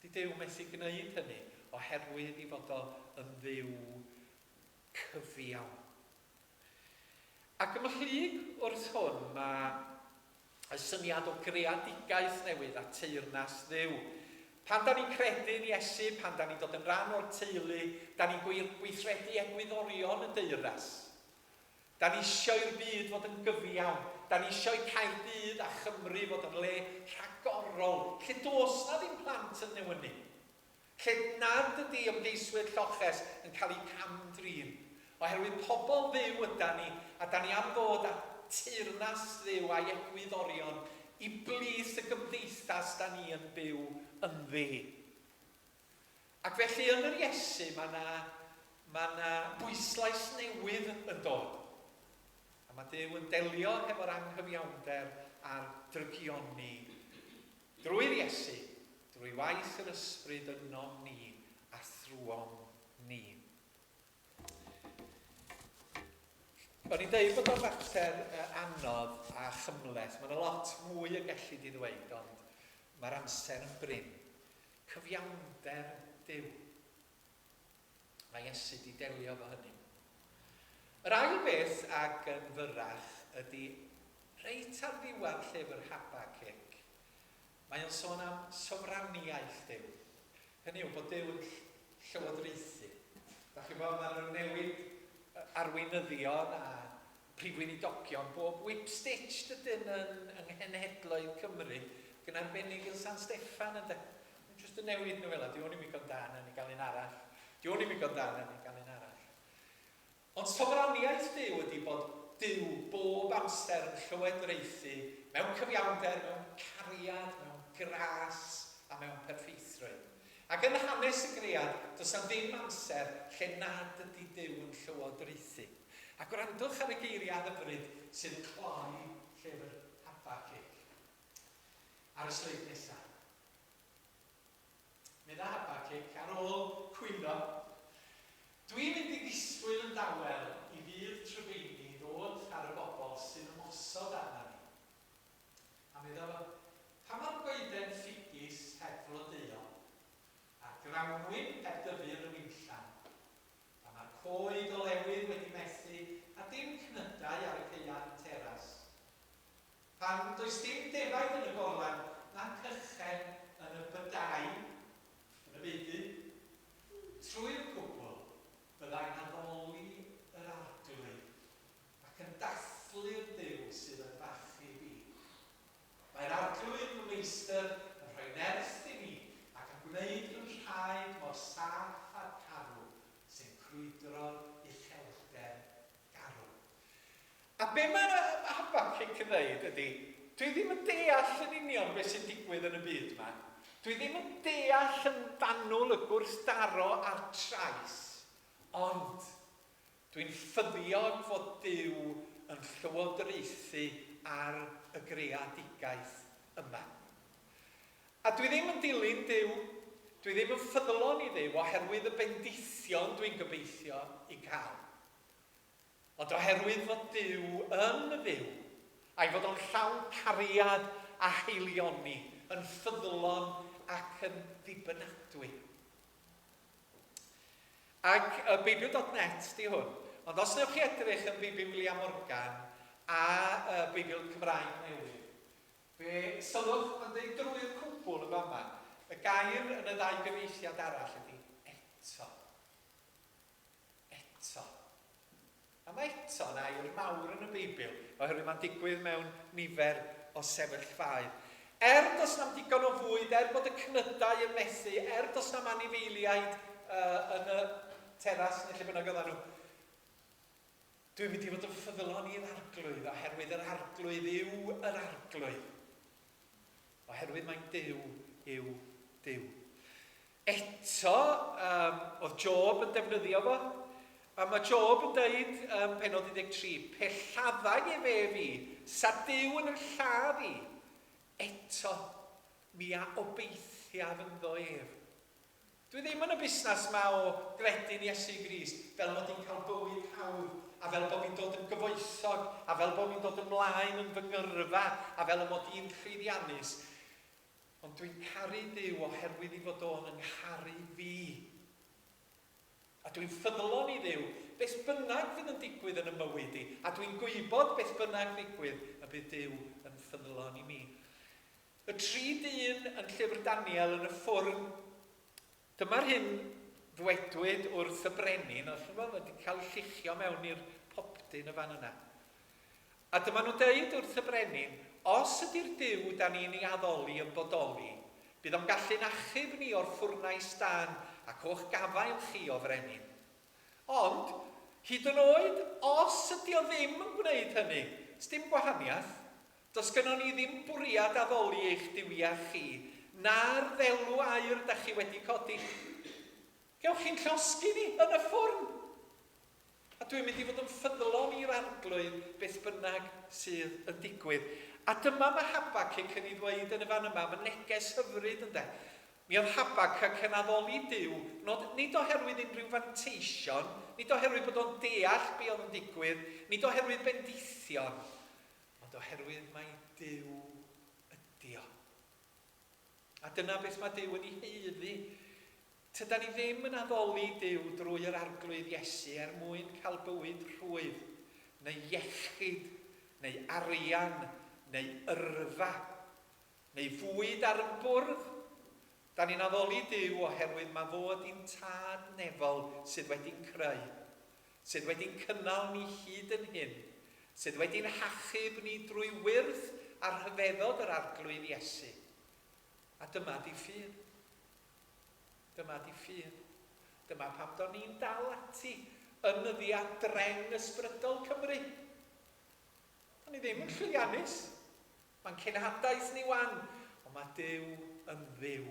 Di Duw methu gwneud hynny oherwydd i fod o yn Dduw cyfiawn. Ac ymhlyg wrth hwn mae y syniad o greadigaeth newydd a teyrnas Dduw. Pan da ni'n credu yn Iesu, pan da ni'n dod yn rhan o'r teulu, da ni'n gweithredu egwyddorion y deyrnas. Da ni isio i'r byd fod yn gyfiawn. Da ni isio i Caerdydd a Chymru fod yn le rhagorol, lle does na ddim plant yn newynu. Lle nad ydy ymgeiswyr lloches yn cael eu cam-drin. Oherwydd pobl Dduw ydan ni, a da ni am ddod â teyrnas Dduw a'i egwyddorion i blith y gymdeithas da ni yn byw ynddi. Ac felly yn yr Iesu mae 'na mae 'na bwyslais newydd yn dod. A mae Duw yn delio hefo'r anghyfiawnder a'r drygioni drwy'r Iesu. Drwy waith yr Ysbryd ynom ni a thrwom ni. O'n i'n deud bod o'n fater anodd a chymhleth. Mae yna lot mwy y gellid i ddweud, ond mae'r amser yn brin. Cyfiawnder Duw. Mae Iesu di delio efo hynny. Yr ail beth ac yn fyrrach ydy reit ar ddiwedd llyfr Habacuc, Mae o'n sôn am sofraniaeth Duw. Hynny yw, bod Duw yn llywodraethu. Da chi'n gwybod, maen nhw'n newid arweinyddion a prif weinidogion bob whip stitch dydyn yn, yng nghenhedloedd Cymru, ac yn arbennig yn San Steffan ynde. Nhw'n jyst yn newid nhw fel 'na, di hwn i'm ddigon da, na ni gael un arall. Di hwn i'm ddigon da, na ni gael un arall. Ond sofraniaeth Duw ydy bod Duw bob amser yn llywodraethu mewn cyfiawnder, mewn cariad, mewn gras a mewn perffeithrwydd. Ac yn hanes y gread, does 'na ddim amser lle nad ydy Duw yn llywodraethu. A gwrandwch ar y geiriau hyfryd sydd yn cloi llyfr Habacuc. Ar y sleid nesaf. Medda Habacuc, ar ôl cwyno, Dw i'n mynd i ddisgwyl yn dawel i ddydd tryfeini ddod ar y bobl sy'n ymosod arna ni. A medda fo, Pa mor goeden ffigys heb flodeuo, a'r grawnwin heb dyfu yn y winllan? Pan mae'r coed olewydd wedi methu a dim cnydau ar y caeau teras? Pan does dim defaid yn y gorlan na cychen yn y bydau, yn y beudy, trwy'r cwbl, byddai'n addoli. be mae Habacuc yn dweud ydy, dwi ddim yn deall yn union beth sy'n digwydd yn y byd yma. Dwi ddim yn deall yn fanwl y gwrthdaro a'r trais, ond dwi'n ffyddiog fod Duw yn llywodraethu ar y greadigaeth yma. A dwi ddim yn dilyn Duw, dwi ddim yn ffyddlon i Dduw oherwydd y bendithion dwi'n gobeithio i cael. Ond oherwydd fod Duw yn Dduw, a'i fod o'n llawn cariad a haelioni, yn ffyddlon ac yn ddibynadwy. Ac uh, Beibl.net di hwn. Ond os newch chi edrych yn Beibl William Morgan a uh, Beibl Cymraeg Newydd, fe sylwch, mae'n dweud drwy'r cwbl yn fama, y gair yn y ddau gyfieithiad arall ydy eto. Eto. A mae eto yn air mawr yn y Beibl, oherwydd mae'n digwydd mewn nifer o sefyllfaoedd. Er does na'm digon o fwyd, er bod y cnydau yn methu, er does na'm anifeiliaid uh, yn y teras neu lle bynnag oedden nhw, dwi'n mynd i fod yn ffyddlon i'r arglwydd, oherwydd yr arglwydd yw yr arglwydd. Oherwydd mae'n Duw yw Duw. Eto, um, oedd Job yn defnyddio fo, a mae Job yn dweud um, penod 13, pe lladdai efe fi, sa Duw yn y lladd i, eto, mi a obeithiaf ynddo ef. Dwi ddim yn y busnes 'ma o gredu'n Iesu Grist fel mod i'n cael bywyd hawdd a fel bod fi'n dod yn gyfoethog a fel bod fi'n dod ymlaen yn fy ngyrfa a fel y mod i'n llwyddiannus. Ond dwi'n caru Duw oherwydd i fod o'n yng ngharu fi. A dwi'n ffyddlon i Dduw beth bynnag fydd yn digwydd yn y mywyd i, a dwi'n gwybod beth bynnag ddigwydd y bydd Duw yn ffyddlon i mi. Y tri dyn yn llyfr Daniel yn y ffwrn. Dyma'r hyn ddwedwyd wrth y brenin, oedd chymod, wedi cael lluchio mewn i'r popdyn y fan yna. A dyma nhw'n deud wrth y brenin, os ydy'r Duw da ni'n ei addoli yn bodoli, bydd o'n gallu'n achub ni o'r ffwrnais dân ac o'ch gafael chi, o frenin. Ond, hyd yn oed os ydy o ddim yn gwneud hynny, sdim gwahaniaeth. Does gynnon ni ddim bwriad addoli eich duwiau chi, na'r ddelw aur da chi wedi codi. Gewch chi'n llosgi ni yn y ffwrn! A dwi'n mynd i fod yn ffyddlon i'r Arglwydd beth bynnag sydd yn digwydd. A dyma mae Habacuc yn ei ddweud yn y fan yma, mae neges hyfryd ynde. Mi oedd Habacuc yn addoli Duw, nod, nid oherwydd unrhyw fanteision, nid oherwydd bod o'n deall be oedd yn digwydd, nid oherwydd bendithion, Ond oherwydd mai Duw ydy o. A dyna beth mae Duw yn ei haeddu. Tydan ni ddim yn addoli Duw drwy yr Arglwydd Iesu er mwyn cael bywyd rhwydd, neu iechyd, neu arian, neu yrfa, neu fwyd ar y bwrdd. Da ni'n addoli Duw oherwydd mae fo ydy'n Tad nefol sydd wedi'n creu, sydd wedi'n cynnal ni hyd yn hyn, sydd wedi'n hachub ni drwy wyrth a rhyfeddod yr Arglwydd Iesu. A dyma di ffydd. Dyma di ffydd. Dyma pam do'n ni'n dal ati yn nyddiau dreng ysbrydol Cymru. O'n i ddim yn llwyddiannus. Mae'n cenhadaeth ni wan, ond mae Duw yn Dduw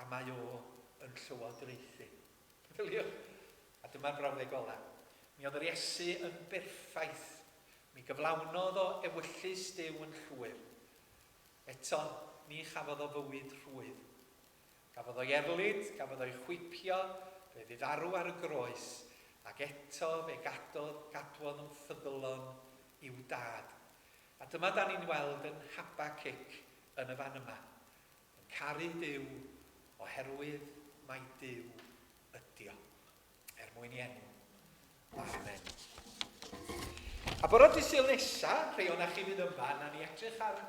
a mae o yn llywodraethu. Meddyliwch. A dyma'r brawddeg ola. Mi oedd yr Iesu yn berffaith. Mi gyflawnodd o ewyllys Duw yn llwyr. Eto, ni chafodd o fywyd rhwydd. Gafodd o'i erlid, gafodd o'i chwipio, fe fu farw ar y groes, ac eto fe gadodd, gadwodd yn ffyddlon i'w dad. A dyma da ni'n weld yn Habacuc yn y fan yma, yn caru Duw oherwydd mai Duw ydi o. Er mwyn i enw. Amen. A bore dydd Sul nesa, rhei o'na chi fydd yma, na ni edrych ar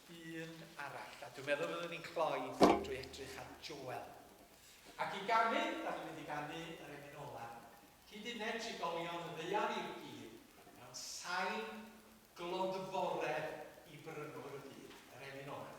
un arall. A dwi'n meddwl fyddwn ni'n cloi drwy edrych ar Joel. Ac i ganu, da ni'n mynd i ganu yr emyn ola. Hyd uned trigolion y ddaear i'r gyd, mewn sain glodforedd i brynwr y byd, yr emyn ola.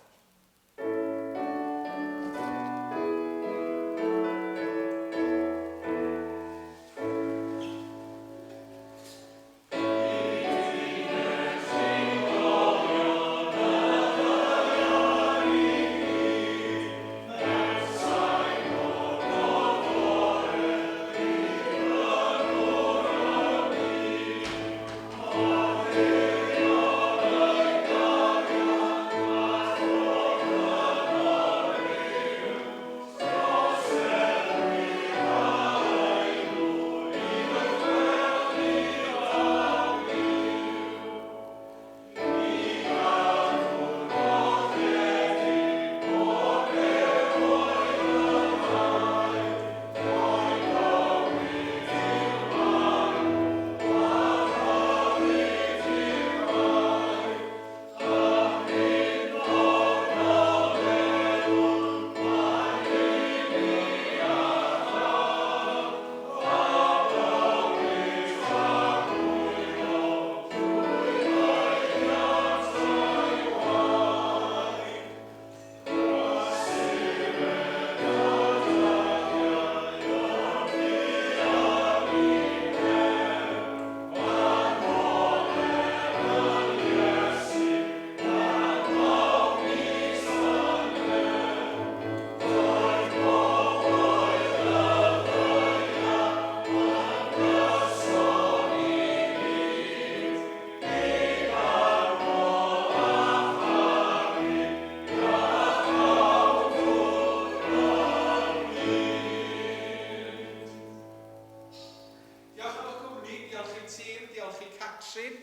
Catrin,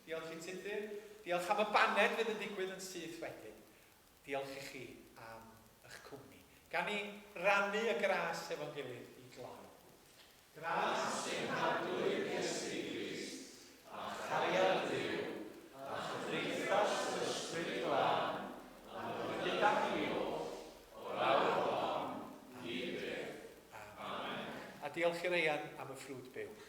diolch i Tudur, diolch am y baned fydd yn digwydd yn syth wedyn. Diolch i chi am eich cwmni. Gan ni rannu y gras efo'n gilydd i gloi. Gras ein Harglwydd Iesu Grist, a chariad Dduw, a chymdeithas yr Ysbryd Glân, a gyda chi oll, o'r awr hon, hyd byth. Amen. A diolch i Reian am y ffrwd byw.